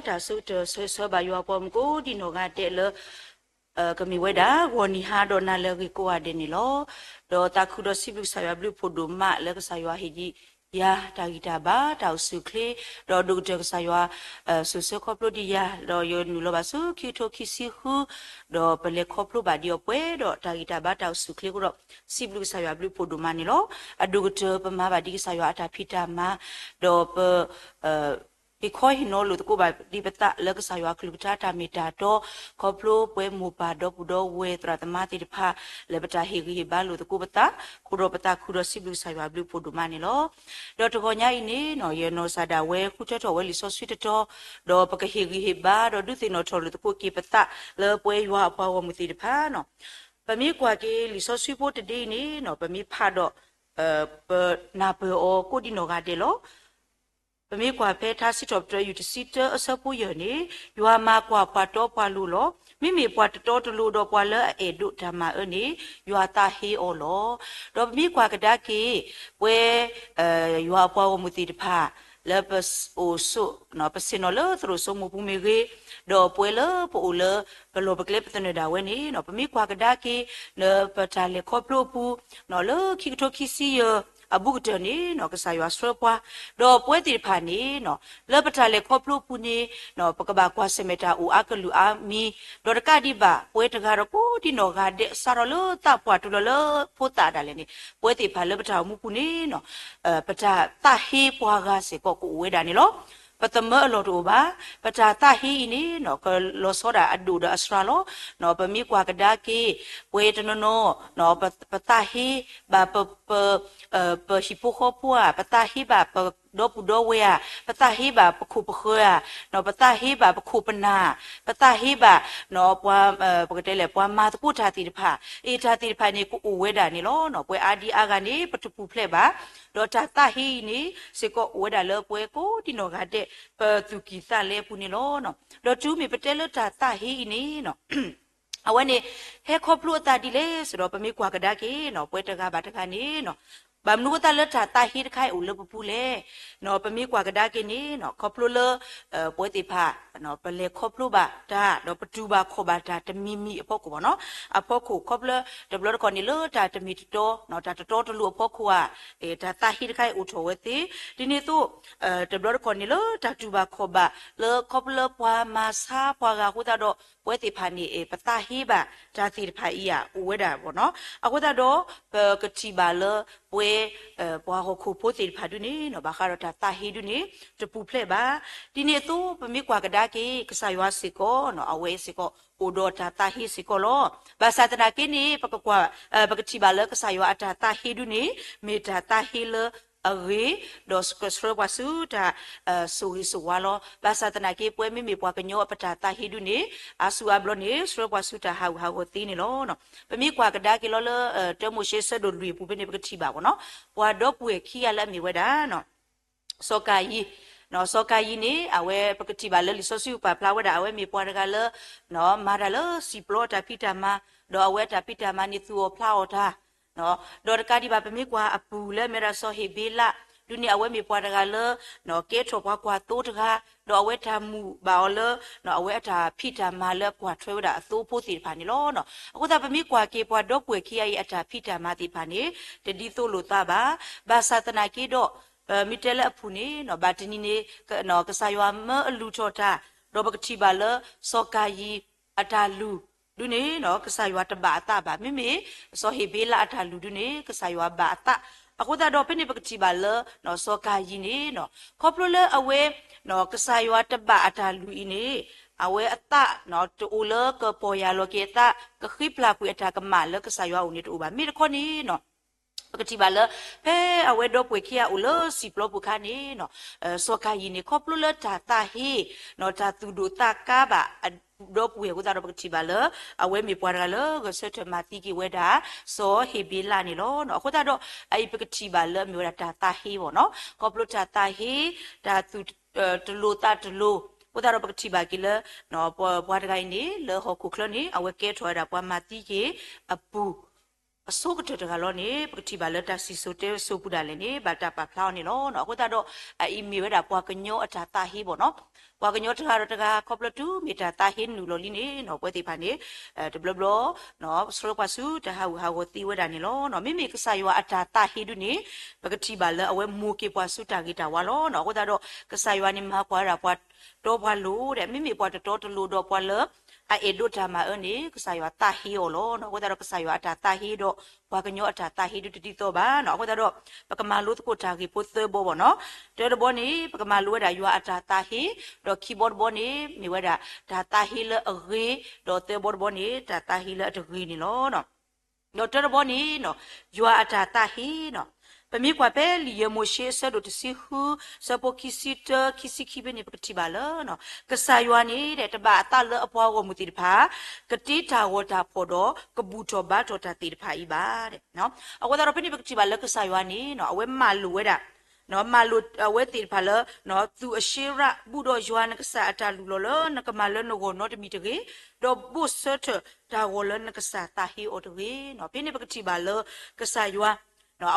တၢ်ဆၢကတီၢ်ဆၢဂ့ၤဆၢဝါဘၣ်ယွၤအပှၤမုၣ်ကိးဒံနီၢ်ဂၤဒဲးလၢ ကမ့ၢ်ဝဲဒၣ် ဂီၤနံၤဟါဒီးနၤလၢအဂ့ၤကိးဂၤဒဲးန့ၣ်လီၤ. ဒီးသးခုဒီးစံးဘျုးကစၢ်ယွၤဘျုးဖှိၣ်ဒိၣ်မးလၢကစၢ်ယွၤဟ့ၣ်ဒံးယၤတၢ်ဂံၢ်တၢ်ဘါ တၢ်အိၣ်ဆူၣ်အိၣ်ချ့, ဒီးဒိၣ်ကတၢၢ်ကစၢ်ယွၤ စိာ်ဆှၢခီဖျိဒံးယၤ ဒီးယနုာ်လီၤဘၣ်ဆူခံကထိခံဆံဃု ဒီးပလဲၤခီဖျိဘၣ်ဒံးအီၤပှဲၤဒီးတၢ်ဂံၢ်တၢ်ဘါတၢ်အိၣ်ဆူၣ်အိၣ်ချ့အဃိဒီး စံးဘျုးကစၢ်ယွၤဘျုးဖှိၣ်ဒိၣ်မးန့ၣ်လီၤ. အဒိၣ်ကတၢၢ်ပမၤဘၣ်ဒံးကစၢ်ယွၤအတၢ်ဖံးတၢ်မၤ ဒီးပ ဟ့ၣ်ခီဟ့ၣ်နီၤလိာ်သကိးဘၣ်ဒံးပသးလၢကစၢ်ယွၤအကလုၢ်ကထါတၢ်မ့ၢ်တၢ်တီ, ခီဖျိပဝဲမိၢ်ပၢ်ဒီပုၢ်ဒီဝဲၢ်သရၣ်သမါသ့ၣ်တဖၣ် လၢပတၢ်ဟ့ၣ်ဂံၢ်ဟ့ၣ်ဘါလိာ်သကိးပသး, အဃိဒီးပသးခုဒီးစံးဘျုးကစၢ်ယွၤဘျုးဖှိၣ်ဒိၣ်မးန့ၣ်လီၤ. ဒီးတဂီၤညါအံၤန့ၣ် ယနီၢ်ကစၢ်ဒၣ်ဝဲဃုထၢထီၣ်ဝဲလံာ်စီဆှံတတီၤ, ဒီးပကဟ့ၣ်ဂံၢ်ဟ့ၣ်ဘါ ဒီးဒုးသ့ၣ်နီၣ်ထီၣ်လိာ်သကိးက့ၤပသး လၢပဝဲယွၤအပှၤဂီၢ်မုၢ်သ့ၣ်တဖၣ်န့ၣ်, ပမ့ၢ်ကွၢ်က့ၤလံာ်စီဆှံဖိတဒ့အံၤန့ၣ် ပမ့ၢ်ဖးဒီး ပနၢ်ပၢၢ်အီၤကိးဒံနီၢ်ဂၤဒဲးလီၤ. ပမ့ၢ်ကွၢ်ဖဲထါစံးထီၣ်ပတြၢၤယုၢ်တဆံတၢအဆၢဖိယဲၢ်န့ၣ်, ယွၤမၤကွၢ်ပှၤတီပှၤလိၤလီၤ. မ့မ့ၢ်ပှၤတတီတလိၤဒီးပှၤလၢအအဲၣ်ဒိးတၢ်မၤအၢန့ၣ် ယွၤသးဟ့အီၤလီၤ. ဒီးပမ့ၢ်ကွၢ်ကဒါက့ၤ ပဝဲ ယွၤအပှၤဂီၢ်မုၢ်သ့ၣ်တဖၣ် လၢပအိၣ်ဆိး ပဆ့ၣ်နီၤလၢသရိာ်စိမိၢ်ပူၤမ့ၢ်ဂ့ၤ, ဒီးပဝဲလၢပအိၣ်လၢ ပလီၢ်ပကျဲပသနၢၣ်ဒၣ်ဝဲန့ၣ် ပမ့ၢ်ကွၢ်ကဒါက့ၤ လၢပတၢ်လဲၤခီဖျိအပူၤ လၢခံကထိခံဆံယဲၢ်အဘူးကတၢၢ်န့ၣ် ကစၢ်ယွၤဆှၢပှၤ, ဒီးပဝဲသ့ၣ်တဖၣ်န့ၣ် လၢပတၢ်လဲၤခီဖျိအပူၤန့ၣ် ပကဘၣ်ကွၢ်ဆၢၣ်မဲာ်တၢ်အိၣ်အါကလုာ်အါမံၤ, ဒီးတကးဒံးဘၣ် ပဝဲတဂၤဒီးကိးဒံနီၢ်ဂၤဒဲး စးထီၣ်လၢသးပှၢ်တုၤလီၤလၢဖိသၣ်ဒၣ်လဲာ်န့ၣ် ပဝဲသ့ၣ်တဖၣ်လၢပတၢ်အိၣ်မူပူၤန့ၣ် ပတၢ်သးဟ့ပှၤဂၤစ့ၢ်ကီးကအိၣ်ဝဲဒၣ်န့ၣ်လီၤ. ပသမၢအလီၢ်တအိၣ်ဘၣ်. ပတၢ်သးဟ့အံၤန့ၣ် ကလီၤဆီဒၣ်အဒိၣ်ဒီးအစှၤလီၤ. ပမ့ၢ်ကွၢ်ကဒါက့ၤ ပဝဲတနီၤနီၤ ပသးဟ့ဘၣ်ပ ပဟံၣ်ဖိဃီဖိဧါ, ပသးဟ့ဘၣ်ပဒီပုၢ်ဒီဝဲၢ်ဧါ, ပသးဟ့ဘၣ်ပခိၣ်ပဃၢၤဧါ, ပသးဟ့ဘၣ်ပခိၣ်ပနၢ်, ပသးဟ့ဘၣ် ပှၤ ပကတဲလဲၣ် ပှၤမၤသကိးတၢ်သ့ၣ်တဖၣ်, အ့ၣ် တၢ်သ့ၣ်တဖၣ်န့ၣ် ကအိၣ်ဝဲဒၣ်န့ၣ်လီၤ. ပဝဲအါဒံအါဂၤန့ၣ် ပတပူၤဖျဲးဘၣ်, ဒီးတၢ်သးဟ့အံၤန့ၣ် စ့ၢ်ကီးအိၣ်ဝဲဒၣ်လၢပဝဲကိးဒံနီၢ်ဂၤဒဲး ပသူၣ်ကံၢ်သးလဲအပူၤန့ၣ်လီၤ. ဒီးတုၤမ့ၢ်ပတဲလၢတၢ်သးဟ့အံၤန့ၣ် အဝဲန့ၣ် ဟဲခီဖျိအသးဒ်လဲၣ် စ့ၢ်ဒီး ပမ့ၢ်ကွၢ်ကဒါက့ၤ ပဝဲတဂၤဘၣ်တဂၤန့ၣ် ဘၣ်မနုၤအဃိသတးလၢတၢ်သးဟ့တခါအံၤအိၣ်လၢပပူၤလဲၣ်. ပမ့ၢ်ကွၢ်ကဒါက့ၤန့ၣ် ခီဖျိလၢ ပဝဲသ့ၣ်တဖၣ် ပလဲၤခီဖျိဘၣ်တၢ် ဒီးပတူၢ်ဘၣ်ခီၣ်ဘၣ်တၢ်တမံၤမံၤအဖီခိၣ်ဘၣ်နီၤ, အဖီခိၣ်ခီဖျိတဘျီတခီၣ်န့ၣ်လၢတၢ်တမ့ၢ်တတီ, တၢ်တတီတလိၤအဖီခိၣ်ဧါ, တၢ်သးဟ့တခါအံၤအိၣ်ထီၣ်ဝဲသ့, ဒ်န့ၣ်အသိး တဘျီတခီၣ်န့ၣ်လၢတၢ်တူၢ်ဘၣ်ခီၣ်ဘၣ် လၢခီဖျိလၢပှၤမၤဆါပှၤဂၤအဃိသတးဒီး ပဝဲသ့ၣ်တဖၣ်န့ၣ် ပသးဟ့ဘၣ်တၢ်သ့ၣ်တဖၣ်အံၤဧါ အိၣ်ဝဲဒၣ်ဘၣ်နီၤ. အဃိသတးဒီး ပကထံၣ်ဘၣ်လၢပဝဲ ပှၤဟီၣ်ခိၣ်ဖိသ့ၣ်တဖၣ်ဒုန့ၣ် ဘၣ်ဃးဒီးတၢ်သးဟ့ဒုန့ၣ် တပူၤဖျဲးဘၣ်. ဒ်န့ၣ်အသိး ပမ့ၢ်ကွၢ်ကဒါက့ၤ ကစၢ်ယွၤစ့ၢ်ကီး အဝဲစ့ၢ်ကီး အိၣ်ဒီးတၢ်သးဟ့စ့ၢ်ကီးလီၤ. ဘၣ်ဆၣ်သနာ်က့န့ၣ် ပကကွၢ် ပကထံၣ်ဘၣ်လၢကစၢ်ယွၤအတၢ်သးဟ့ဒုန့ၣ် မ့ၢ်တၢ်သးဟ့လၢအဂ့ၤ, ဒီးကဆှၢပှၤဆူတၢ် ဆိၣ်ဂ့ၤဆိၣ်ဝါလီၤ. ဘၣ်ဆၣ်သနာ်က့ ပဝဲမ့မ့ၢ်ပှၤကညီအပတၢ်သးဟ့ဒုန့ၣ် အါဆူအါဘျီန့ၣ် ဆှၢပှၤဆူတၢ်ဟးဂူာ်ဟးဂီၤသ့န့ၣ်လီၤ. ပမ့ၢ်ကွၢ်ကဒါက့ၤလီၤလၢ တၢမိၤၡ့ဆၢဒိၣ်လွံၢ်အပူၤဖဲန့ၣ် ပကထံၣ်ဘၣ်ဘၣ်နီၤ, ပှၤဒီပုၢ်ဝဲၢ်ခံဂၤလၢအမ့ၢ်ဝဲဒၣ် စီၤကၤယံ, စီၤကၤယံန့ၣ် အဝဲပကထံၣ်ဘၣ်လၢလံာ်စီဆှံပာ်ဖျါဝဲဒၣ် အဝဲမ့ၢ်ပှၤတဂၤလၢ မၤတၢ်လၢစံာ်ပျီအတၢ်ဖံးတၢ်မၤ, ဒီးအဝဲအတၢ်ဖံးတၢ်မၤန့ၣ်သူၣ်အီၣ်ဖျးအီၣ်တၢ် ဒီးတကးဒံးဘၣ်ပမ့ၢ်ကွၢ်အပုၢ်လၢအမ့ၢ်ဝဲဒၣ်စီၤဟ့ၣ်ဘ့လး ဒုန့ၣ် အဝဲမ့ၢ်ပှၤတဂၤလၢ ကဲထီၣ်ပှၤကွၢ်သိတဂၤ, ဒီးအဝဲတၢ်မုာ်ဘၣ်အီၤလၢ အဝဲအတၢ်ဖံးတၢ်မၤလၢအကွၢ်ထွဲဝဲဒၣ်အသိဖိသ့ၣ်တဖၣ်န့ၣ်လီၤ. အဃိသတးပမ့ၢ်ကွၢ်က့ၤပှၤဒီပုၢ်ဝဲၢ်ခံဂၤအံၤအတၢ်ဖံးတၢ်မၤသ့ၣ်တဖၣ်န့ၣ် တဒ်သိးလိာ်သးဘၣ်. ဘၣ်ဆၣ်သနာ်က့ဒီး မ့ၢ်တဲလၢအပူၤန့ၣ် ဘၣ်တနံၤန့ၣ် ကစၢ်ယွၤမၢအလုၢ်ထီၣ်တၢ်, ဒီးပကထံၣ်ဘၣ်လၢ စီၤကၤယံအတၢ်လုၢ်ဒုန့ၣ် ကစၢ်ယွၤတဘၣ်အသးဘၣ်. မ့မ့ၢ် စီၤဟ့ၣ်ဘ့လးအတၢ်လုၢ်ဒုန့ၣ် ကစၢ်ယွၤဘၣ်အသး. အဃိသတးဒီးဖဲန့ၣ်ပကထံၣ်ဘၣ်လၢ စီၤကၤယံန့ၣ် ခီဖျိလၢအဝဲ ကစၢ်ယွၤတဘၣ်အတၢ်လုၢ်အံၤန့ၣ် အဝဲအသး တအိၣ်လၢကပီၢ်ယၢ်လီၤက့ၤအသး ကဃ့ပျၢ်ကွံာ်အတၢ်ကမၣ်လၢကစၢ်ယွၤအအိၣ်န့ၣ်တအိၣ်ဘၣ်. မ့ၢ်တခီန့ၣ် ပကထံၣ်ဘၣ်လၢ ဖဲအဝဲဒီပုၢ်ဝဲၢ်ခံဂၤအိၣ်လၢစံာ်ပျီပူၤအခါန့ၣ် စီၤကၤယံန့ၣ် ခီဖျိလၢတၢ်သးဟ့ တၢ်သူၣ်ဒိၣ်သးကါဘၣ်အဒီပုၢ်ဝဲၢ်အဃိသတးဒီး ပကထံၣ်ဘၣ်လၢ အဝဲမ့ၢ်ပှၤတဂၤလၢဂဲၤဆၢထၢၣ်မၤသံက့ၤဝဲဒၣ် စီၤဟ့ၣ်ဘ့လးန့ၣ်လီၤ. အဃိသတးဒီး အအံၤပကထံၣ်ဘၣ်လၢအမ့ၢ်ဝဲဒၣ်တၢ်သးဟ့ဘၣ်နီၤ. ခီဖျိတၢ်သးဟ့ တၢ်သူၣ်တလိၤသးတလိၤ အဃိသတးဒီးပကထံၣ်ဘၣ်က့ၤလၢ ပှၤတဂၤအံၤန့ၣ် လၢဟီၣ်ခိၣ်ချၢန့ၣ် အဝဲကဲထီၣ်ဝဲဒၣ်ပှၤမၤသံက့ၤအပူၤ အဆိကတၢၢ်တဂၤလီၤန့ၣ် ပကထံၣ်ဘၣ်လၢတၢ်စံၣ်စိၤတဲစိၤပူၤဒၣ်လဲာ်န့ၣ် ဘၣ်တၢ်ပာ်ဖျါအီၤန့ၣ်လီၤ. အဃိသတးဒီး အအံၤမ့ၢ်ဝဲဒၣ်ပှၤကညီအတၢ်သးဟ့ဘၣ်နီၤ. ပှၤကညီတဂၤဒီးတဂၤ ခီဖျိတုၤမ့ၢ်တၢ်သးဟ့နုာ်လီၤလံန့ၣ်နီၤ ပဝဲသ့ၣ်တဖၣ်န့ၣ် တဘျီဘျီ ဆှၢပှၤဆူတၢ်ဟးဂူာ်ဟးဂီၤသ့ဝဲဒၣ်န့ၣ်လီၤ. မ့မ့ၢ်ကစၢ်ယွၤအတၢ်သးဟ့ဒုန့ၣ် ပကထံၣ်ဘၣ်လၢအဝဲမိၢ်က့ၤပှၤဆူတၢ်ဂ့ၤတၢ်ဝါလီၤ. အဃိသတးဒီး ကစၢ်ယွၤန့ၣ်မၤကွၢ်ဝဲဒၣ်ပှၤတီပှၤလိၤဒီး မ့မ့ၢ်ပှၤတတီတလိၤဒီးပှၤလၢ အအဲၣ်ဒိးတၢ်မၤအၢန့ၣ် ကစၢ်ယွၤသးဟ့အီၤလီၤ. အဃိသတးဒီး ကစၢ်ယွၤအတၢ်သးဟ့ဒီး ပှၤကညီအတၢ်သးဟ့ဒုတဒ်သိးဘၣ်နီၤ. အဃိသတးဒီး ပကမၤလိသကိးတၢ်ဂ့ၢ်ဖိသၢဘီဘၣ်နီၤ. တၢတဘီန့ၣ် ပကမၤလိဝဲဒၣ်ယွၤအတၢ်သးဟ့, ဒီးခံဘီတဘီန့ၣ် မ့ၢ်ဝဲဒၣ်တၢ်သးဟ့လၢအဂ့ၤ, ဒီးသၢဘီတဘီန့ၣ် တၢ်သးဟ့လၢအတဂ့ၤန့ၣ်လီၤ. ဒီးတၢတဘီန့ၣ်နီၤ ယွၤအတၢ်သးဟ့နီၤ. ပမ့ၢ်ကွၢ်ဖဲလံာ်ယဲၢ်မိၤၡ့အဆၢဒိၣ်တဆံဃု ဆၢဖိခံဆံတၢ ခံဆံခံဖဲန့ၣ် ပကထံၣ်ဘၣ်လၢ ကစၢ်ယွၤန့ၣ် တဘၣ်အသးလၢအပှၤဂီၢ်မုၢ်သ့ၣ်တဖၣ် ကတ့တၢ်ဂီၤတၢ်ဖီၣ်ဒီး ကဘူၣ်ထီၣ်ဘါထီၣ်တၢ်သ့ၣ်တဖၣ်အံၤဘၣ်. အဃိသတးဒီး ဖဲန့ၣ်ပကထံၣ်ဘၣ်လၢကစၢ်ယွၤန့ၣ်နီၤ အဝဲမၤလိာ်ဝဲဒၣ် မၤလိာ်အဝဲသ့ၣ်တဖၣ်လၢ သူၣ်အၡ့ရၣ် ဘူၣ်ဒီးယွၤနကစၢ်အတၢ်လုၢ်လီၢ်လၢနကမၤလၢနဂီၢ်နီတမံၤတဂ့ၤ, ဒီးဘိၣ်ဆၢထၢၣ်တၢ်ဂီၤလၢနကစၢ်သးဟ့အီၤတဂ့ၤနီၤ. ဖဲန့ၣ်ပကထံၣ်ဘၣ်လၢကစၢ်ယွၤ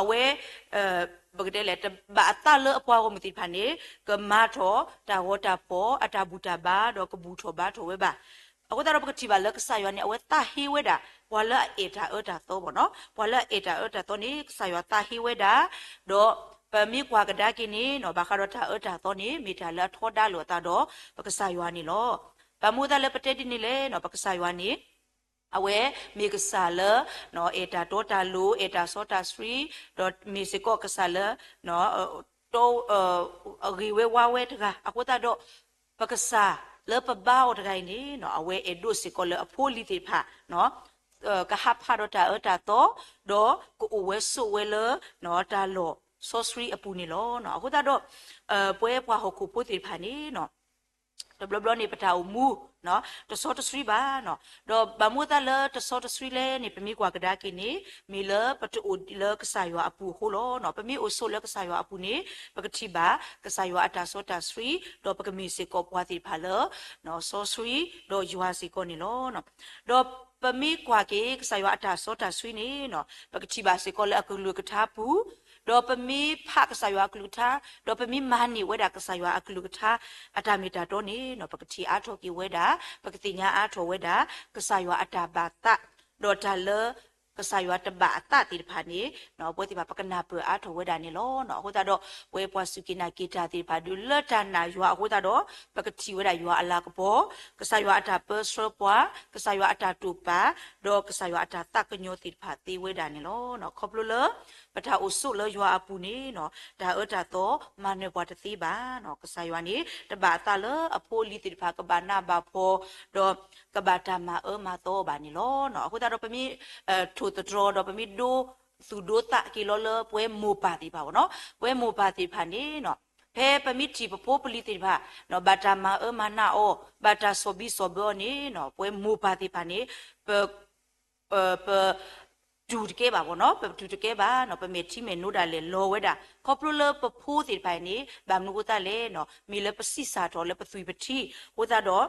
အဝဲ ပကတဲလဲၣ် တဘၣ်အသးလၢအပှၤဂီၢ်မုၢ်သ့ၣ်တဖၣ်န့ၣ် ကမၤထီၣ်တၢ်ဂီၤတၢ်ဖီၣ် အတၢ်ဘူၣ်တၢ်ဘါ ဒီးကဘူၣ်ထီၣ်ဘါထီၣ်ဝဲဘၣ်. အဃိသတးဒီး ပကထံၣ်ဘၣ်လၢကစၢ်ယွၤန့ၣ် အဝဲသးဟ့ဝဲဒၣ် ပှၤလၢအအဲၣ်တၢ်အၢတၢ်သီဘၣ်နီၤ. ပှၤလၢအအဲၣ်တၢ်အၢတၢ်သီန့ၣ် ကစၢ်ယွၤသးဟ့ဝဲဒၣ်, ဒီးပမ့ၢ်ကွၢ်ကဒါက့ၤန့ၣ်နီၤ ဘၣ်ဃးဒီးတၢ်အၢတၢ်သီန့ၣ် မ့ၢ်တၢ်လၢအထီဒါလိာ်အသးဒီး ပကစၢ်ယွၤန့ၣ်လီၤ. ဘၣ်မနုၤအဃိသတးလၢပတဲဒ်န့ၣ်လဲၣ်နီၤ ပကစၢ်ယွၤန့ၣ် အဝဲမ့ၢ်ကစၢ်လၢ အဲၣ်တၢ်တီတၢ်လိၤ အဲၣ်တၢ်စီတၢ်ဆှံ, ဒီးမ့ၢ်စ့ၢ်ကီးကစၢ်လၢ တီ အဂ့ၤဝဲဝါဝဲတဂၤ အဃိသတးဒီး ပကစၢ်လၢပဘါအီၤတဂၤအံၤန့ၣ်နီၤ အဝဲအဲၣ်ဒိးစ့ၢ်ကီးလၢအဖိအလံၤသ့ၣ်တဖၣ် ကဟးဖးဒီးတၢ်အၢတၢ်သီ, ဒီးကအိၣ်ဝဲဆိးဝဲလၢ တၢ်လီၢ်စီဆှံအပူၤန့ၣ်လီၤ. အဃိသတးဒီး ပဝဲပှၤဟီၣ်ခိၣ်ဖိသ့ၣ်တဖၣ်န့ၣ် တဘျီဘျီန့ၣ် ပတၢ်အိၣ်မူ တစီတဆှံဘၣ်နီၤ. ဒီးဘၣ်မနုၤအဃိသတးလၢတစီတဆှံလဲၣ်န့ၣ် ပမ့ၢ်ကွၢ်ကဒါက့ၤန့ၣ် မ့ၢ်လၢပတအိၣ်လၢကစၢ်ယွၤအပူၤအဃိလီၤ.ပမ့ၢ်အိၣ်ဆိးလၢကစၢ်ယွၤအပူၤန့ၣ် ပကထံၣ်ဘၣ်ကစၢ်ယွၤအတၢ်စီတၢ်ဆှံ, ဒီးပကမ့ၢ်စ့ၢ်ကီးပှၤသ့ၣ်တဖၣ်လၢ စီဆှံ ဒီးယွၤစ့ၢ်ကီးန့ၣ်လီၤ. ဒီးပမ့ၢ်ကွၢ်က့ၤကစၢ်ယွၤအတၢ်စီတၢ်ဆှံန့ၣ် ပကထံၣ်ဘၣ်စ့ၢ်ကီးလၢအကလုၢ်ကထါပူၤ, ဒီးပမ့ၢ်ဖးကစၢ်ယွၤအကလုၢ်ကထါ, ဒီးပမ့ၢ်မၤန့ၢ်ဝဲဒၣ်ကစၢ်ယွၤအကလုၢ်ကထါ အတၢ်မ့ၢ်တၢ်တီန့ၣ် ပကထံၣ်အါထီၣ်က့ၤဝဲဒၣ်, ပကသ့ၣ်ညါအါထီၣ်ဝဲဒၣ် ကစၢ်ယွၤအတၢ်ဘၣ်သး, ဒီးတၢ်လၢ ကစၢ်ယွၤတဘၣ်အသးသ့ၣ်တဖၣ်န့ၣ် ပဝဲသ့ၣ်တဖၣ်ပကနၢ်ပၢၢ်အါထီၣ်ဝဲဒၣ်န့ၣ်လီၤ. အဃိသတးဒီး ပဝဲပှၤစူၢ်က့ၤနာ်က့ၤတၢ်သ့ၣ်တဖၣ်ဒုးလၢတၢ်နာ်ယွၤအဃိသတးဒီး ပကထံၣ်ဝဲဒၣ်ယွၤအလၤကပီၤ, ကစၢ်ယွၤအတၢ်ပၢဆှၢပှၤ, ကစၢ်ယွၤအတၢ်တိာ်ပာ်, ဒီးကစၢ်ယွၤအတၢ်သးကညီၤသ့ၣ်တဖၣ်သ့ဝဲဒၣ်န့ၣ်လီၤ. ခီဖျိလၢ ပတၢ်အိၣ်ဆိးလၢယွၤအပူၤန့ၣ် တၢ်အၢတၢ်သီမၤနၢၤပှၤတသ့ဘၣ်. ကစၢ်ယွၤန့ၣ် တဘၣ်အသးလၢအဖိအလံၤသ့ၣ်တဖၣ် ကဘၣ်နးဘၣ်ဖှီၣ် ဒီးကဘၣ်တၢ်မၤအၢမၤသီဘၣ်န့ၣ်လီၤ. အဃိသတးဒီးပမ့ၢ် ထိၣ်သတြီၤဒီးပမ့ၢ်ဒိသူၣ်ဒိသးက့ၤလီၤလၢ ပဝဲမိၢ်ပၢ်သ့ၣ်တဖၣ်ဘၣ်နီၤ, ပဝဲမိၢ်ပၢ်သ့ၣ်တဖၣ်န့ၣ် ဖဲပမ့ၢ်ထံၣ်ပဖိပလံၤသ့ၣ်တဖၣ် ဘၣ်တၢ်မၤအၢမၤနးအီၤ, ဘၣ်တၢ်စီၣ်ဘံၣ်စီၣ်ဘၢအီၤန့ၣ် ပဝဲမိၢ်ပၢ်သ့ၣ်တဖၣ်န့ၣ် ပ ပ ပတူၢ်တကဲဘၣ်ဘၣ်နီၤ, ပတူၢ်တကဲဘၣ်နီၤ, ပမဲာ်ထံမဲာ်နိဒၣ်လဲာ်လီၤဝဲဒၣ်. ခီဖျိလၢပဖိသ့ၣ်တဖၣ်အံၤန့ၣ် ဘၣ်မနုၤအဃိသတးလဲၣ်နီၤ, မ့ၢ်လၢပဆံးစၢ်ထီၣ်လၢပသွံၣ်ပထံအဃိသတးဒီး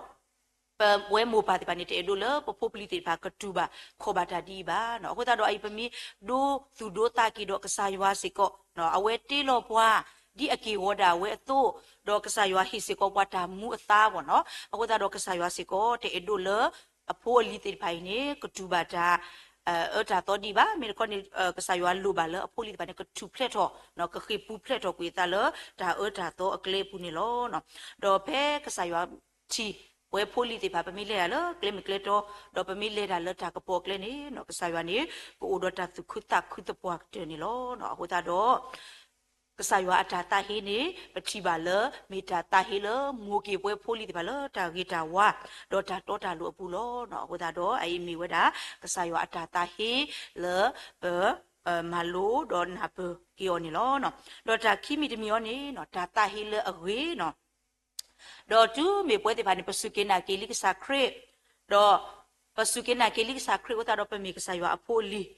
ပဝဲမိၢ်ပၢ်သ့ၣ်တဖၣ်န့ၣ် တအဲၣ်ဒိးလၢပဖိပလံၤသ့ၣ်တဖၣ်ကတူၢ်ဘၣ်ခီၣ်ဘၣ်တၢ်ဒ်အံၤဘၣ်နီၤ. အဃိသတးဒီး အအံၤပမ့ၢ်ဒိသူၣ်ဒိသးက့ၤဒီးကစၢ်ယွၤစ့ၢ်ကီး, အဝဲတ့လီၤပှၤဒ်အက့ၢ်အဂီၤဒၣ်ဝဲအသိး, ဒီးကစၢ်ယွၤဟ့ၣ်စ့ၢ်ကီးပှၤတၢ်မူအသါဘၣ်နီၤ. အဃိသတးဒီး ကစၢ်ယွၤစ့ၢ်ကီး တအဲၣ်ဒိးလၢ အဖိအလံၤသ့ၣ်တဖၣ်အံၤန့ၣ် ကတူၢ်ဘၣ်တၢ် အၢတၢ်သီဒ်အံၤဘၣ်. မ့ၢ်တခီန့ၣ် ကစၢ်ယွၤလိၣ်ဘၣ်လၢအဖိအလံၤသ့ၣ်တဖၣ်န့ၣ် ကထူၣ်ဖျဲးထီၣ်, ကဃ့ၢ်ပူၤဖျဲးထီၣ်ကွံာ်အသးလၢတၢ်အၢတၢ်သီအကျဲအပူၤန့ၣ်လီၤ. ဒီးဖဲကစၢ်ယွၤထံၣ်ပဝဲဖိအလံၤသ့ၣ်တဖၣ် ပမ့ၢ်လဲၤတၢ်လၢကျဲမုၢ်ကျဲတီ, ဒီးပမ့ၢ်လဲၤတၢ်လၢတၢ်ကပီၤအကျဲန့ၣ် ကစၢ်ယွၤန့ၣ် ကအိၣ်ဒီးတၢ်သူၣ်ခုသးခုသပှၢ်ကတၢၢ်န့ၣ်လီၤ. အဃိသတးဒီး ကစၢ်ယွၤအတၢ်သးဟ့န့ၣ် ပထံၣ်ဘၣ်လၢ မ့ၢ်တၢ်သးဟ့လၢမိၢ်က့ၤပဝဲဖိလံၤသ့ၣ်တဖၣ်လၢတၢ်ဂ့ၤတၢ်ဝါ ဒီးတၢ်တီတၢ်လိၤအပူၤလီၤ. အဃိသတးဒီး အအံၤမ့ၢ်ဝဲဒၣ် ကစၢ်ယွၤအတၢ်သးဟ့လၢ ပ မၤလိဒီးနၢ်ပၢၢ်က့ၤအီၤန့ၣ်လီၤ. ဒီးတၢ်ခံမံၤတမံၤအံၤန့ၣ် တၢ်သးဟ့လၢအဂ့ၤနီၤ. ဒီးတုၤမ့ၢ်ပဝဲသ့ၣ်တဖၣ်န့ၣ် ပစူၢ်က့ၤနာ်က့ၤလံကစၢ်ခရံာ်, ဒီး ပစူၢ်က့ၤနာ်က့ၤလံကစၢ်ခရံာ်အဃိသတးဒီး ပမ့ၢ်ကစၢ်ယွၤအဖိအလံၤ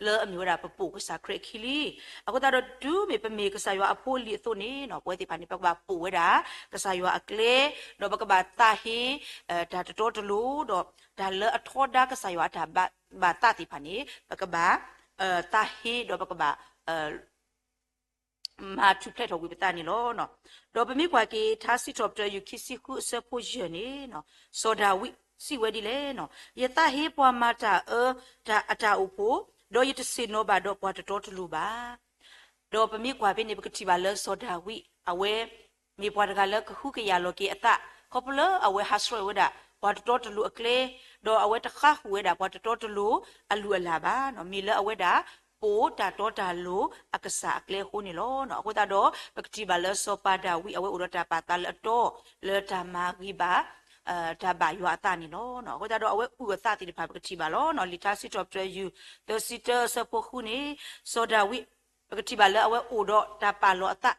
လၢအမ့ၢ်ဝဲဒၣ်ပပိာ်ကစၢ်ခရံာ်အခံလံ. အဃိသတးဒီး တုၤမ့ၢ်ပမ့ၢ်ကစၢ်ယွၤအဖိအလံၤအသိးန့ၣ် ပဝဲသ့ၣ်တဖၣ်န့ၣ် ပကဘၣ်ပိာ်ဝဲဒၣ် ကစၢ်ယွၤအကျဲ, ဒီးပကဘၣ်သးဟ့ တၢ်တတီတလိၤ, ဒီးတၢ်လၢအထီဒါကစၢ်ယွၤအတၢ်ဘၣ်သးသ့ၣ်တဖၣ်န့ၣ် ပကဘၣ် သးဟ့ ဒီးပကဘၣ် မၤထူၣ်ဖျဲးထီၣ်ကွံာ်ပသးန့ၣ်လီၤ. ဒီးပမ့ၢ်ကွၢ်က့ၤ ထါစံးထီၣ်ပတြၢၤ ယူၢ်ခံဆံဃု အဆၢဖိယဲၢ်န့ၣ်, စီၤဒၤဝံးစံးဝဲဒ်လဲၣ်, ယသးဟ့ပှၤမၤတၢ်အၢ တၢ်အတၢ်အိၣ်ဖှိၣ်, ဒီးယတဆ့ၣ်နီၤဘၣ်ဒီးပှၤတတီတလိၤဘၣ်. ဒီးပမ့ၢ်ကွၢ်ဖဲန့ၣ် ပကထံၣ်ဘၣ်လၢစီၤဒၤဝံး အဝဲ မ့ၢ်ပှၤတဂၤလၢကဟုကယာ်လီၤက့ၤအသး, ခီဖျိလၢအဝဲဟးဆှဲးဝဲဒၣ် ပှၤတတီတလိၤအကျဲ, ဒီးအဝဲတဃါဃုာ်ဝဲဒၣ် ပှၤတတီတလိၤအလုၢ်အလၢ်ဘၣ်, မ့ၢ်လၢအဝဲဒၣ် ပိာ်တၢ်တီတၢ်လိၤအကစၢ်အကျဲအဃိန့ၣ်လီၤ. အဃိသတးဒီး ပကထံၣ်ဘၣ်လၢစီၤပၤဒၤဝံး အဝဲအိၣ်ဒီးတၢ်ပာ်သးလၢအတီ, လၢတၢ်မၤဂ့ၤဘၣ် တၢ်ဘၣ်ယွၤအသးန့ၣ်လီၤ. အဃိသတးဒီး အဝဲအုၣ်အသးသ့ၣ်တဖၣ် ပကထံၣ်ဘၣ်လီၤ. လံာ်ထါစံးထီၣ်ပတြၢၤ ယူၢ်သၢဆံတၢ အဆၢဖိဃုန့ၣ်, စီၤဒၤဝံး ပကထံၣ်ဘၣ်လၢအဝဲအိၣ်ဒီးတၢ်ပာ်လီၤအသး,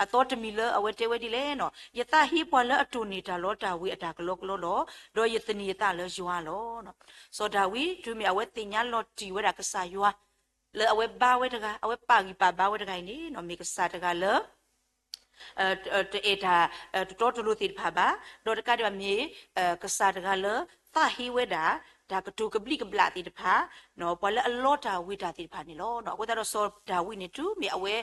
အသီတမံၤလၢအဝဲတဲဝဲဒ်လဲၣ်, ယသးဟ့ပှၤလၢအတိၢ်န့ၢ်တၢ်လီတၢ်ဝ့ၤအတၢ်ကလီကလီလီၤ. ဒီးယသန့ၤယသးလၢယွၤလီၤ. စီၤဒၤဝံး တုၤမ့ၢ်အဝဲသ့ၣ်ညါလီၤတံၢ်ဝဲဒၣ်ကစၢ်ယွၤ လၢအဝဲဘါဝဲတဂၤ, အဝဲပာ်ဂံၢ်ပာ်ဘါဝဲတဂၤအံၤန့ၣ်, မ့ၢ်ကစၢ်တဂၤလၢ တအဲၣ်တၢ်တတီတလိၤသ့ၣ်တဖၣ်ဘၣ်, ဒီးတကးဒံးဘၣ်မ့ၢ် ကစၢ်တဂၤလၢ သးဟ့ဝဲဒၣ် တၢ်ကတိၤကဘျံးကဘျၣ်သ့ၣ်တဖၣ်, ပှၤလၢအလီတၢ်ဝ့ၤတၢ်သ့ၣ်တဖၣ်န့ၣ်လီၤ. အဃိသတးဒီးစီၤဒၤဝံးန့ၣ် တုၤမ့ၢ်အဝဲ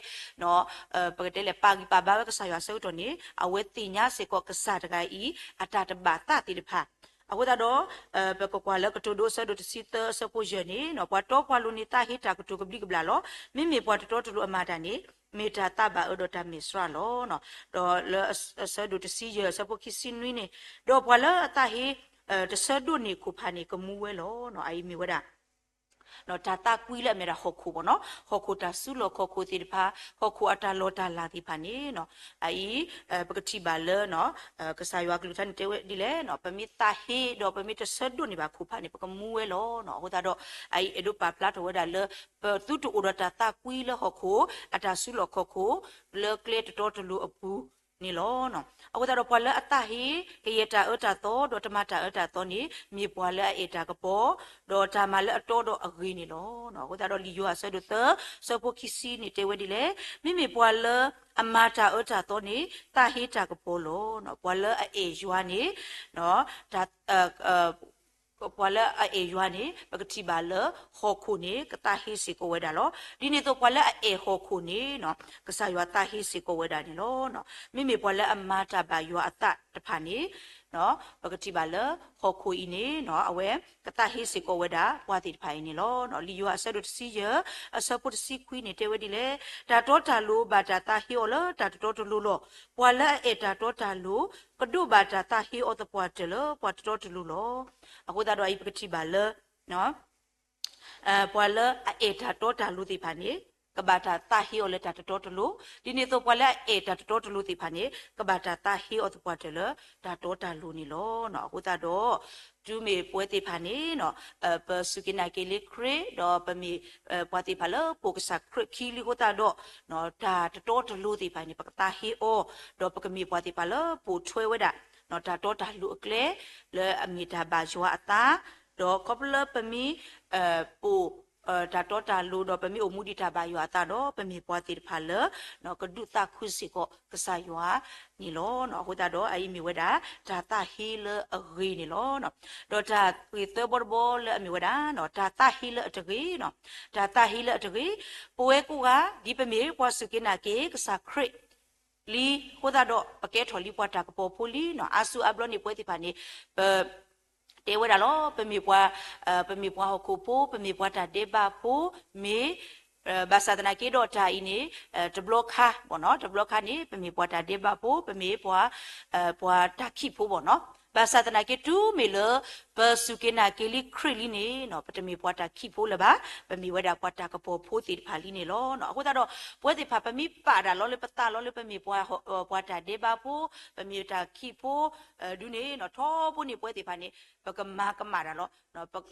ပကတဲလဲၣ် ပာ်ဂံၢ်ပာ်ဘါဝဲကစၢ်ယွၤအဆၢကတီၢ်န့ၣ်, အဝဲသ့ၣ်ညါစ့ၢ်ကီးကစၢ်တဂၤအံၤ အတၢ်တဘၣ်သးသ့ၣ်တဖၣ်. အဃိသတးဒီး ပကကွၢ်လၢကတိၤဒိအဆၢဒိၣ်တဆံသၢအဆၢဖိယဲၢ်န့ၣ်, ပှၤတီပှၤလိၤန့ၣ် သးဟ့တၢ်ကတိၤကဘျံးကဘျၣ်လီၤ. မ့မ့ၢ်ပှၤတတီတလိၤအမၤတၢ်န့ၣ် မ့ၢ်တၢ်သးဘၣ်အၢဒီးတၢ်မဲာ်ဆှးလီၤ. ဒီးလၢအဆၢဒိၣ်တဆံယဲၢ်အဆၢဖိခံဆံနွံန့ၣ်, ဒီးပှၤလၢအသးဟ့ တဆၢဒိၣ်န့ၢ်ခိၣ်ဖးန့ၣ် ကမူဝဲလီၤ. အအံၤမ့ၢ်ဝဲဒၣ် တၢ်သးကွံလၢအမ့ၢ်ဒၣ်ဟီၣ်ခိၣ်ဘၣ်နီၤ, ဟီၣ်ခိၣ်တၢ်စုလီၢ်ခီၣ်ခိၣ်သ့ၣ်တဖၣ်, ဟီၣ်ခိၣ်အတၢ်လီၢ်တၢ်လၤသ့ၣ်တဖၣ်န့ၣ်, အအံၤ ပကထံၣ်ဘၣ်လၢ ကစၢ်ယွၤကလုၢ်ကထါန့ၣ်တဲဝဲဒ်လဲၣ်, ပမ့ၢ်သးဟ့ဒီးပမ့ၢ်တဆၢဒိၣ်န့ၢ်ဘၣ်ခိၣ်ဖးန့ၣ် ပကမူဝဲလီၤ. အဃိသတးဒီး အအံၤအဲၣ်ဒိးပာ်ဖျါထီၣ်ဝဲဒၣ်လၢ ပသုတအိၣ်ဒီးတၢ်သးကွံလၢဟီၣ်ခိၣ် အတၢ်စုလီၢ်ခီၣ်ခိၣ် လၢကျဲတတီတလိၤအပူၤန့ၣ်လီၤ. အဃိသတးဒီးပှၤလၢအသးဟ့ ကယဲၢ်တၢ်အၢတၢ်သီ ဒီးတမၤတၢ်အၢတၢ်သီန့ၣ် မ့ၢ်ပှၤလၢအအဲၣ်တၢ်ကပီၤ ဒီးတၢ်မၤလၢအတီဒီးအဂ့ၤန့ၣ်လီၤ. အဃိသတးဒီးလံာ်ယိၤဟၣ်အဆၢဒိၣ်သၢ ဆၢဖိခံဆံန့ၣ်တဲဝဲဒ်လဲၣ်, မ့မ့ၢ်ပှၤလၢအမၤတၢ်အၢတၢ်သီန့ၣ် သးဟ့တၢ်ကပီၤလီၤ. ပှၤလၢအအဲၣ်ယွၤန့ၣ် ပှၤလၢအအဲၣ်ယွၤန့ၣ် ပကထံၣ်ဘၣ်လၢဟီၣ်ခိၣ်န့ၣ် ကသးဟ့စ့ၢ်ကီးဝဲဒၣ်လီၤ. ဒ်န့ၣ်အသိးပှၤလၢအအဲၣ်ဟီၣ်ခိၣ်န့ၣ် ကစၢ်ယွၤသးဟ့စ့ၢ်ကီးဝဲဒၣ်န့ၣ်လီၤ. မ့မ့ၢ်ပှၤလၢအမၤတၢ်ဘၣ်ယွၤအသးတဖၣ်န့ၣ် ပကထံၣ်ဘၣ်လၢဟီၣ်ခိၣ်အံၤန့ၣ် အဝဲကသးဟ့စ့ၢ်ကီးဝဲဒၣ်ပှၤသ့ၣ်တဖၣ်အံၤန့ၣ်လီၤ. လံာ်ယိၤဟၣ်အဆၢဒိၣ်တဆံယဲၢ် အဆၢဖိတဆံခွံန့ၣ်တဲဝဲဒ်လဲၣ်, တၢ်တီတၢ်လိၤဘၣ်တၢ်သးဟ့အီၤလၢတၢ်တတီတလိၤလီၤ. ပှၤလၢအအဲၣ်တၢ်တီတၢ်လိၤ ကဒိးဘၣ်တၢ်သးဟ့အီၤသပှၢ်တၢၢ်လၢပှၤတတီတလိၤလီၤ. အဃိသတးဒီးအံၤပကထံၣ်ဘၣ်လၢ ပှၤလၢအအဲၣ်တၢ်တီတၢ်လိၤသ့ၣ်တဖၣ်န့ၣ် ကဘၣ်တၢ်သးဟ့အီၤလၢတၢ်တတီတလိၤ, ဒ်န့ၣ်အသိးပှၤလၢအအဲၣ်တၢ်တတီတလိၤသ့ၣ်တဖၣ်န့ၣ် ကဘၣ်တၢ်သးဟ့အီၤသပှၢ်တၢၢ်လၢတၢ်တီတၢ်လိၤန့ၣ်လီၤ. အဃိသတးဒီး တုၤမ့ၢ်ပဝဲသ့ၣ်တဖၣ်န့ၣ် ပစူၢ်က့ၤနာ်က့ၤလံခရံာ် ဒီးပမ့ၢ်ပှၤသ့ၣ်တဖၣ်လၢပိာ်ကစၢ်ခရံာ်ခံလံအဃိသတးဒီး တၢ်တတီတလိၤသ့ၣ်တဖၣ်န့ၣ် ပကသးဟ့အီၤ, ဒီးပကမ့ၢ်ပှၤသ့ၣ်တဖၣ်လၢပိာ်ထွဲဝဲဒၣ် တၢ်တီတၢ်လိၤအကျဲ လၢအမ့ၢ်တၢ်ဘၣ်ယွၤအသး, ဒီးခီဖျိလၢပမ့ၢ် ပိာ် တၢ်တီတၢ်လိၤ ဒီးပမ့ၢ်အိၣ်မူဒံးတၢ်ဘၣ်ယွၤအသးဒီး ပမ့ၢ်ပှၤသ့ၣ်တဖၣ်လၢ ကဒုးသးခုစ့ၢ်ကီးကစၢ်ယွၤန့ၣ်လီၤ. အဃိသတးဒီး အအံၤမ့ၢ်ဝဲဒၣ် တၢ်သးဟ့လၢအဂ့ၤန့ၣ်လီၤ. ဒီးတၢ်ဂ့ၢ်သၢဘီတဘီလၢအမ့ၢ်ဝဲဒၣ် တၢ်သးဟ့လၢအတဂ့ၤ, တၢ်သးဟ့လၢအတဂ့ၤ, ပဝဲကိးဂၤ ဒ်ပမ့ၢ်ပှၤစူၢ်က့ၤနာ်က့ၤကစၢ်ခရံာ်လံအဃိသတးဒီး ပကဲထီၣ်လံပှၤတၢ်ကပီၤဖိလံ. အါစုအါဘျီန့ၣ် ပဝဲသ့ၣ်တဖၣ်န့ၣ် ပ တဲဝဲဒၣ်လီၤ, ပမ့ၢ်ပှၤ ပမ့ၢ်ပှၤဟီၣ်ခိၣ်ဖိ, ပမ့ၢ်ပှၤတၢ်ဒဲးဘးဖိ, မ့ၢ် ဘၣ်ဆၣ်သနာ်က့ဒီးတၢ်အံၤန့ၣ် တဘျီခါဘၣ်နီၤ, တဘျီခါန့ၣ် ပမ့ၢ်ပှၤတၢ်ဒဲးဘးဖိ, ပမ့ၢ်ပှၤ ပှၤတၢ်ခံးဖိဘၣ်နီၤ. ဘၣ်ဆၣ်သနာ်က့ တုၤမ့ၢ်လၢ ပစူၢ်က့ၤနာ်က့ၤလံခရံာ်လံန့ၣ် ပတမ့ၢ်ပှၤတၢ်ခံးဖိလၢၤဘၣ်, ပမ့ၢ်ဝဲဒၣ်ပှၤတၢ်ကပီၤဖိသ့ၣ်တဖၣ်လံန့ၣ်လီၤ. အဃိသတးဒီး ပဝဲသ့ၣ်တဖၣ် ပမ့ၢ်ပာ်တၢ်လီၤလၢပသးလီၤလၢပမ့ၢ်ပှၤ ပှၤတၢ်ဒဲးဘးဖိ, ပမ့ၢ်တၢ်ခံးဖိ ဒုးန့ၣ် ထီဘိန့ၣ် ပဝဲသ့ၣ်တဖၣ်န့ၣ် ပကမၤကမၣ်တၢ်လီၤ.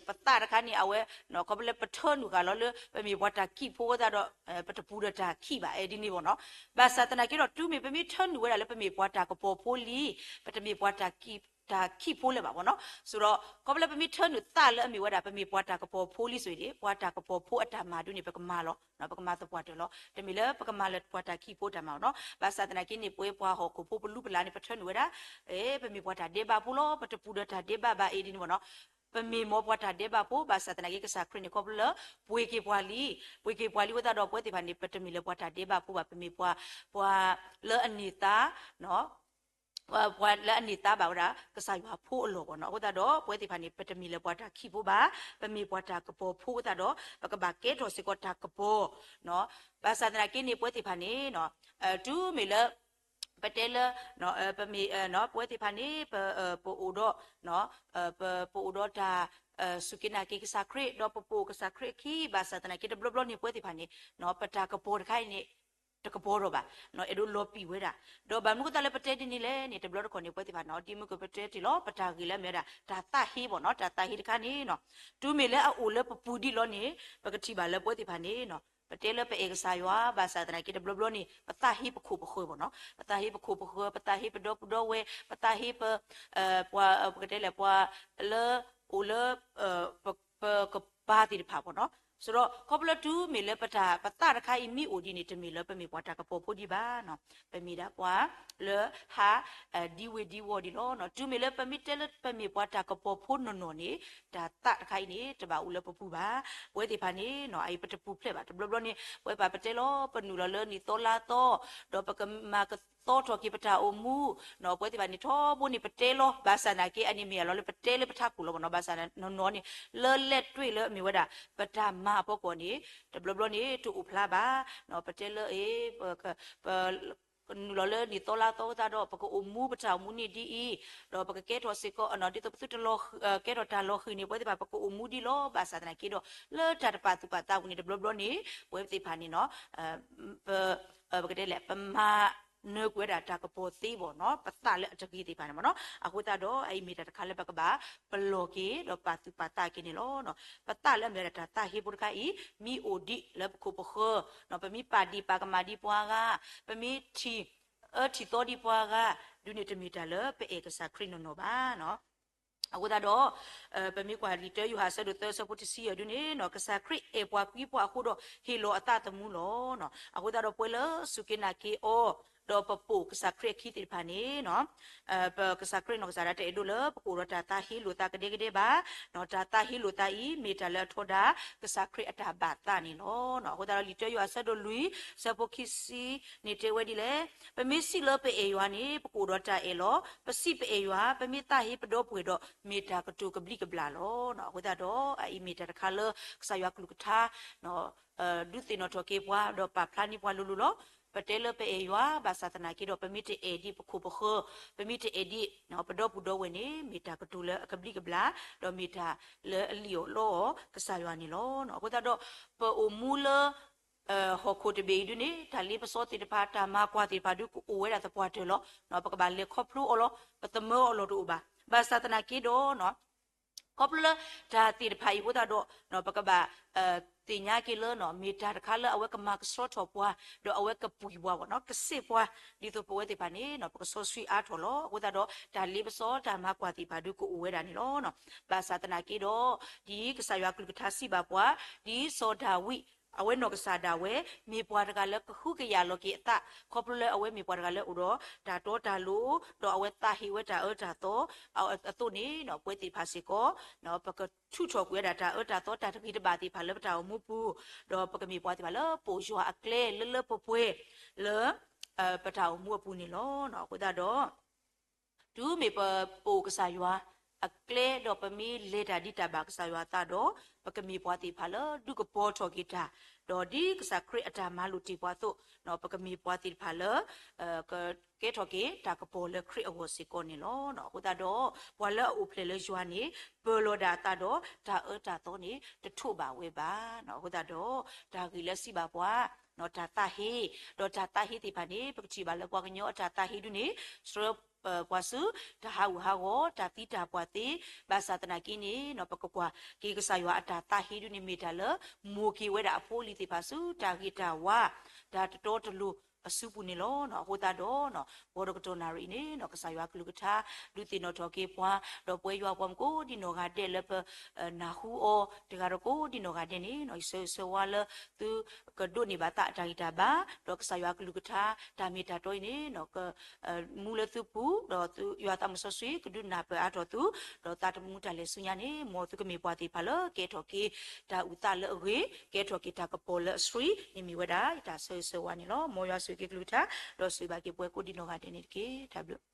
ပသးတခါန့ၣ် အဝဲ ခီဖျိလၢပထၢနုာ်ဃာ်လီၤလၢ ပမ့ၢ်ပှၤတၢ်ခံးဖိအဃိသတးဒီး ပတပူၤဒီးတၢ်ခံးဘၣ် ဒ်န့ၣ်ဘၣ်နီၤ. ဘၣ်ဆၣ်သနာ်က့ဒီး တုၤမ့ၢ်ပမ့ၢ်ထၢနုာ်ဝဲဒၣ်လၢပမ့ၢ်ပှၤတၢ်ကပီၤဖိလံ, ပတမ့ၢ်ပှၤတၢ်ခံးဖိလၢၤဘၣ်ဘၣ်နီၤ. ဆိုတော့ ခီဖျိလၢပမ့ၢ်ထၢနုာ်သးလၢအမ့ၢ်ဝဲဒၣ် ပမ့ၢ်ပှၤတၢ်ကပီၤဖိလံ ဆိုရင် ပှၤတၢ်ကပီၤဖိအတၢ်မၤဒုးန့ၣ် ပကမၤလီၤ, ပကမၤသပှၢ်တၢၢ်လီၤ. တမ့ၢ်လၢပကမၤလၢပှၤတၢ်ခံးဖိအတၢ်မၤဘၣ်နီၤ. ဘၣ်ဆၣ်သနာ်က့န့ၣ် ပဝဲပှၤဟီၣ်ခိၣ်ဖိပလူပလၢ်န့ၣ် ပထၢနုာ်ဝဲဒၣ် ပမ့ၢ်ပှၤတၢ်ဒဲးဘးဖိလီၤ, ပတပူၤဒီးတၢ်ဒဲးဘးဘၣ် ဒ်န့ၣ်ဘၣ်နီၤ. ပမ့ၢ်မ်ပှၤတၢ်ဒဲးဘးဖိ ဘၣ်ဆၣ်သနာ်က့ ကစၢ်ခရံာ်န့ၣ် ခီဖျိလၢ ပှ့ၤက့ၤပှၤလံ, ပှ့ၤက့ၤပှၤလံအဃိသတးဒီး ပဝဲသ့ၣ်တဖၣ်န့ၣ် ပတမ့ၢ်လၢပှၤတၢ်ဒဲးဘးဖိဘၣ်, ပမ့ၢ်ပှၤ ပှၤလၢအန့ၢ်သါ ပှၤလၢအန့ၢ်သါဘၣ်ဝဲဒၣ် ကစၢ်ယွၤဖိအလီၢ်ဘၣ်နီၤ. အဃိသတးဒီး ပဝဲသ့ၣ်တဖၣ်န့ၣ် ပတမ့ၢ်လၢပှၤတၢ်ခံးဖိဘၣ်, ပမ့ၢ်ပှၤတၢ်ကပီၤဖိအဃိသတးဒီး ပကဘၣ်ကဲထီၣ်စ့ၢ်ကီးတၢ်ကပီၤ, ဘၣ်ဆၣ်သနာ်က့န့ၣ် ပဝဲသ့ၣ်တဖၣ်န့ၣ် တုၤမ့ၢ်လၢ ပတဲလၢ ပမ့ၢ် ပဝဲသ့ၣ်တဖၣ်န့ၣ် ပ ပအိၣ်ဒီး ပအိၣ်ဒီးတၢ် စူၢ်က့ၤနာ်က့ၤကစၢ်ခရံာ် ဒီးပပိာ်ကစၢ်ခရံာ်အခံ ဘၣ်ဆၣ်သနာ်က့ တဘျီဘျီန့ၣ် ပဝဲသ့ၣ်တဖၣ်န့ၣ် ပတၢ်ကပီၤတခါအံၤန့ၣ် တကပီၤထီၣ်ဘၣ်, အဲၣ်ဒိးလီၤပံာ်ဝဲဒၣ်, ဒီးဘၣ်မနုၤအဃိသတးလၢပတဲဒ်န့ၣ်လဲၣ်န့ၣ် တဘျီတခီၣ်န့ၣ် ပဝဲသ့ၣ်တဖၣ်န့ၣ် ဒ်မုၢ်ကပတဲတ့ၢ်လီၤ ပတၢ်ဂ့ၢ်လၢအမ့ၢ်ဝဲဒၣ် တၢ်သးဟ့ဘၣ်နီၤ, တၢ်သးဟ့တခါန့ၣ် တုၤမ့ၢ်လၢအအိၣ်လၢပပူၤဒံးလီၤန့ၣ် ပကထံၣ်ဘၣ်လၢပဝဲသ့ၣ်တဖၣ်န့ၣ် ပတဲလၢပအဲၣ်ကစၢ်ယွၤ ဘၣ်ဆၣ်သနာ်က့ တဘျီဘျီန့ၣ် ပသးဟ့ပခိၣ်ပဃၢၤဘၣ်နီၤ, ပသးဟ့ပခိၣ်ပဃၢၤ, ပသးဟ့ပဒီပုၢ်ဒီဝဲၢ်, ပသးဟ့ပ ပှၤ ပကတဲလဲၣ် ပှၤလၢအိၣ်လၢ ပကပၤသ့ၣ်တဖၣ်ဘၣ်နီၤ. ဆိုတော့ ခီဖျိလၢတုၤမ့ၢ်လၢပတၢ် ပသးတခါအံၤမ့ၢ်အိၣ်ဒံးန့ၣ် တမ့ၢ်လၢပမ့ၢ်ပှၤတၢ်ကပီၤဖိဒံးဘၣ်နီၤ, ပမ့ၢ်ဒၣ်ပှၤလၢဟး ဒံဝ့ၤဒံဝီၤဒံးလီၤ. တုၤမ့ၢ်လၢပမ့ၢ်တဲလၢပမ့ၢ်ပှၤတၢ်ကပီၤဖိနီၢ်နီၢ်န့ၣ် တၢ်သးတခါအံၤန့ၣ် တဘၣ်အိၣ်လၢပပူၤဘၣ်. ပဝဲသ့ၣ်တဖၣ်န့ၣ် အအံၤပတပူၤဖျဲးဘၣ်. တဘျီဘျီန့ၣ် ပဝဲသ့ၣ်တဖၣ်ပတဲလီၤ ပနုာ်လီၤလၢနံၣ်သီလါသီ ဒီးပကမၤကသီထီၣ်က့ၤပတၢ်အိၣ်မူ ပဝဲသ့ၣ်တဖၣ်န့ၣ် ထီဘိန့ၣ်ပတဲလီၤ ဘၣ်ဆၣ်သနာ်က့ အန့ၣ်မ့ၢ်အလီၤလၢပတဲလၢပထးခိၣ်လီၤဘၣ်နီၤ, ဘၣ်ဆၣ်နီၢ်နီၢ်န့ၣ် လၢလဲၣ်တွ့ၣ်လၢအမ့ၢ်ဝဲဒၣ် ပတၢ်မၤအဖီခိၣ်န့ၣ် တဘျီဘျီန့ၣ် တအိၣ်ဖျါဘၣ်. ပတဲလၢ ပနုာ်လီၤလၢနံၣ်သီလါသီအဃိသတးဒီး ပကအိၣ်မူပတၢ်အိၣ်မူန့ၣ်ဒ်အံၤ, ဒီးပကကဲထီၣ်စ့ၢ်ကီး ဒ်သိးပသုတလီၤ ကဲထီၣ်တၢ်လီၤဃံၤန့ၣ် ပဝဲသ့ၣ်တဖၣ် ပကအိၣ်မူဒ်လီၤ. ဘၣ်ဆၣ်သနာ်က့ဒီး လၢတၢ်တပာ်သူၣ်ပာ်သးအပူၤန့ၣ် တဘျီဘျီန့ၣ် ပဝဲသ့ၣ်တဖၣ်န့ၣ် ပ ပကတဲလဲၣ် ပမၤနၢၤကွံာ်ဝဲဒၣ်တၢ်ကပီၤသ့ဘၣ်နီၤ, ပသးလၢအတဂ့ၤသ့ၣ်တဖၣ်န့ၣ်ဘၣ်နီၤ. အဃိသတးဒီး အအံၤမ့ၢ်တၢ်တခါလၢပကဘၣ်ပလီၢ်က့ၤ ဒီးပာ်သူၣ်ပာ်သးက့ၤန့ၣ်လီၤ. ပသးလၢအမ့ၢ်ဝဲဒၣ်တၢ်သးဟ့ဖိတခါအံၤ မ့ၢ်အိၣ်ဒံးလၢပခိၣ်ပဃၢၤ, ပမ့ၢ်ပာ်ဒံးပာ်ကမၣ်ဒံးပှၤဂၤ, ပမ့ၢ်ထံၣ်အၢထံၣ်သီဒံးပှၤဂၤ, ဒုးန့ၣ်တမ့ၢ်တၢ်လၢပအဲၣ်ကစၢ်ခရံာ်နီၢ်နီၢ်ဘၣ်နီၤ. အဃိသတးဒီး ပမ့ၢ်ကွၢ်လံာ်တၢယိၤဟၣ်အဆၢဒိၣ်သၢအဆၢဖိတဆံယဲၢ်ဒုးန့ၣ် ကစၢ်ခရံာ်အဲၣ်ပှၤကွံပှၤအဃိဒီး ဟ့ၣ်လီၤအသးသမူလီၤ. အဃိသတးဒီးပဝဲလၢစူၢ်က့ၤနာ်က့ၤအီၤ ဒီးပပိာ်ကစၢ်ခရံာ်အခံသ့ၣ်တဖၣ်န့ၣ် ပကစၢ်ခရံာ်နီၢ်ကစၢ်ဒၣ်တအဲၣ်ဒိးလၢ ပကအိၣ်ဒီးတၢ်သးဟ့လိာ်သးကဒဲကဒဲဘၣ်, တၢ်သးဟ့လိာ်သးအံၤ မ့ၢ်တၢ်လၢအထီဒါ ကစၢ်ခရံာ်အတၢ်ဘၣ်သးန့ၣ်လီၤ. အဃိသတးဒီးလံာ်တၢယိၤဟၣ်အဆၢဒိၣ်လွံၢ် အဆၢဖိခံဆံန့ၣ်တဲဝဲဒ်လဲၣ်, ပမ့ၢ်စံးလၢပအဲၣ်ယွၤန့ၣ် ပကအိၣ်ဒီးတၢ်အဲၣ်လီၤ. ပစံးပအဲၣ်ယွၤ, ပမ့ၢ်သးဟ့ပဒီပုၢ်ဝဲၢ်ဒီး မ့ၢ်တၢ်ကတိၤကဘျံးကဘျၣ်လီၤ. အဃိသတးဒီး အအံၤမ့ၢ်တၢ်တခါလၢ ကစၢ်ယွၤကလုၢ်ကထါ ဒုးသ့ၣ်နီၣ်ထီၣ်က့ၤပှၤ ဒီးပာ်ဖျါန့ၢ်ပှၤလိၤလိၤလီၤ. ပတဲလၢပအဲၣ်ယွၤ ဘၣ်ဆၣ်သနာ်က့ဒီး ပမ့ၢ်တအဲၣ်ဒံးပခိၣ်ပဃၢၤ, ပမ့ၢ်တအဲၣ်ဒံး ပဒီပုၢ်ဒီဝဲၢ်န့ၣ် မ့ၢ်တၢ်ကတိၤလၢအကဘျံးကဘျၣ်, ဒီးမ့ၢ်တၢ်လၢအလံၣ်အီၣ်လီအီၣ်ကစၢ်ယွၤန့ၣ်လီၤ. အဃိသတးဒီး ပအိၣ်မူလၢ ဟီၣ်ခိၣ်တဘ့ၣ်အံၤဒုးန့ၣ် တၢ်လ့ပစီသ့ၣ်တဖၣ် တၢ်မၤကွၢ်သ့ၣ်တဖၣ်ဒုး ကအိၣ်ဝဲဒၣ်သပှၢ်တၢၢ်လီၤ. ပကဘၣ်လဲၤခီဖျိအီၤလီၤ. ပသမၢအီၤလီၤတအိၣ်ဘၣ်. ဘၣ်ဆၣ်သနာ်က့ဒီး ခီဖျိလၢတၢ်သ့ၣ်တဖၣ်အံၤအဃိသတးဒီး ပကဘၣ် သ့ၣ်ညါက့ၤလၢ မ့ၢ်တၢ်တခါလၢအဝဲကမၤကဆှီထီၣ်ပှၤ, ဒီးအဝဲကပှံၤပှၤဘၣ်နီၤ, ကစ့ၢ်ပှၤ, ဒ်သိးပဝဲသ့ၣ်တဖၣ်န့ၣ် ပကစီဆှံအါထီၣ်လီၤ. အဃိသတးဒီး တၢ်လ့ပစီတၢ်မၤကွၢ်သ့ၣ်တဖၣ်ဒုးကအိၣ်ဝဲဒၣ်န့ၣ်လီၤ. ဘၣ်ဆၣ်သနာ်က့ဒီး ဒ်ကစၢ်ယွၤကလုၢ်ကထါစံးဘၣ်ပှၤ, ဒ်စီၤဒၤဝံး အဝဲနီၢ်ကစၢ်ဒၣ်ဝဲ မ့ၢ်ပှၤတဂၤလၢကဟုကယာ်လီၤက့ၤအသး, ခီဖျိလၢအဝဲမ့ၢ်ပှၤတဂၤလၢအိၣ်ဒီး တၢ်တီတၢ်လိၤ, ဒီးအဝဲသးဟ့ဝဲတၢ်အၢတၢ်သီ အသိးန့ၣ် ပဝဲသ့ၣ်တဖၣ်စ့ၢ်ကီး ပကထုးထီၣ်ကွံာ်ဝဲဒၣ်တၢ်အၢတၢ်သီတၢ်တဂ့ၤတဘၣ်သ့ၣ်တဖၣ်လၢပတၢ်အိၣ်မူပူၤ, ဒီးပကမ့ၢ်ပှၤသ့ၣ်တဖၣ်လၢပိာ်ယွၤအကျဲလၢလၢပှဲၤပှဲၤလၢ ပတၢ်အိၣ်မူအပူၤန့ၣ်လီၤ. အဃိသတးဒီး တုၤမ့ၢ်ပပိာ်ကစၢ်ယွၤအကျဲ ဒီးပမ့ၢ်လဲၤတၢ်ဒ်တၢ်ဘၣ်ကစၢ်ယွၤအသးဒီး ပကမ့ၢ်ပှၤသ့ၣ်တဖၣ်လၢဒုးကပီၤထီၣ်က့ၤတၢ်, ဒီးဒ်ကစၢ်ခရံာ်အတၢ်မၤလိာ်တ့ၢ်ပှၤအသိး ပကမ့ၢ်ပှၤသ့ၣ်တဖၣ်လၢ ကကဲထီၣ်က့ၤတၢ်ကပီၤလၢခရံာ်အဂီၢ်စ့ၢ်ကီးန့ၣ်လီၤ. အဃိသတးဒီး ပှၤလၢအအိၣ်ဖျဲၣ်လၢယွၤန့ၣ် ပၢၤလီၤဒၣ်အသးဒီး တၢ်အၢတၢ်သီန့ၣ် တထိးဘၣ်ဝဲဘၣ်. အဃိသတးဒီး တၢ်ဂ့ၢ်လၢစံးဘၣ်ပှၤ တၢ်သးဟ့, ဒီးတၢ်သးဟ့သ့ၣ်တဖၣ်န့ၣ် ပကထံၣ်ဘၣ်လၢပှၤကညီအတၢ်သးဟ့ဒုးန့ၣ် ဆှၢပှၤဆူ တၢ်ဟးဂူာ်ဟးဂီၤ တၢ်သံတၢ်ပှၢ်သ့, ဘၣ်ဆၣ်သနာ်က့န့ၣ် ပကကွၢ်က့ၤကစၢ်ယွၤအတၢ်သးဟ့ဒုးန့ၣ် မ့ၢ်တၢ်လၢ မိၢ်က့ၤဝဲဒၣ်အဖိအလံၤသ့ၣ်တဖၣ်ဆူ တၢ်ဂ့ၤတၢ်ဝါ, တၢ်တတီတလိၤ အစုပူၤန့ၣ်လီၤ. အဃိသတးဒီး ဘီတကတီၢ်နၣ်ရံၣ်အံၤန့ၣ် ကစၢ်ယွၤကလုၢ်ကထါ ဒုးသ့ၣ်နီၣ်ထီၣ်က့ၤပှၤ ဒီးပဝဲယွၤအပှၤမုၣ်ကိးဒံနီၢ်ဂၤဒဲးလၢပ နၢ်ဟူအီၤတဂၤဒီးကိးဒံနီၢ်ဂၤဒဲးန့ၣ် ယဆၢဂ့ၤဆၢဝါလၢ သုကဒိးန့ၢ်ဘၣ်သးအတၢ်ဂံၢ်တၢ်ဘါ ဒီးကစၢ်ယွၤကလုၢ်ကထါ တၢ်မ့ၢ်တၢ်တီအံၤန့ၣ် မူလၢသုပူၤ ဒီးယွၤသးစီဆှံ ကဒုးနၢ်ပၢၢ်အါထီၣ်သု ဒီးသးသမူတၢ်လဲၤဆူညါန့ၣ် မ်သုကမ့ၢ်ပှၤသ့ၣ်တဖၣ်လၢကဲထီၣ်က့ၤ တၢ်အုၣ်သးလၢအဂ့ၤ ကဲထီၣ်က့ၤတၢ်ကပီၤလၢအဆှံန့ၣ် မ့ၢ်ဝဲဒၣ်ယတၢ်ဆၢဂ့ၤဆၢဝါန့ၣ်လီၤ. မ်ယွၤဆိၣ်ဂ့ၤက့ၤကလုၢ်ကထါ ဒီးဆိၣ်ဂ့ၤဘၣ်က့ၤပဝဲကိးဒံနီၢ်ဂၤဒဲးန့ၣ်တက့ၢ်. တၢ်ဘျုး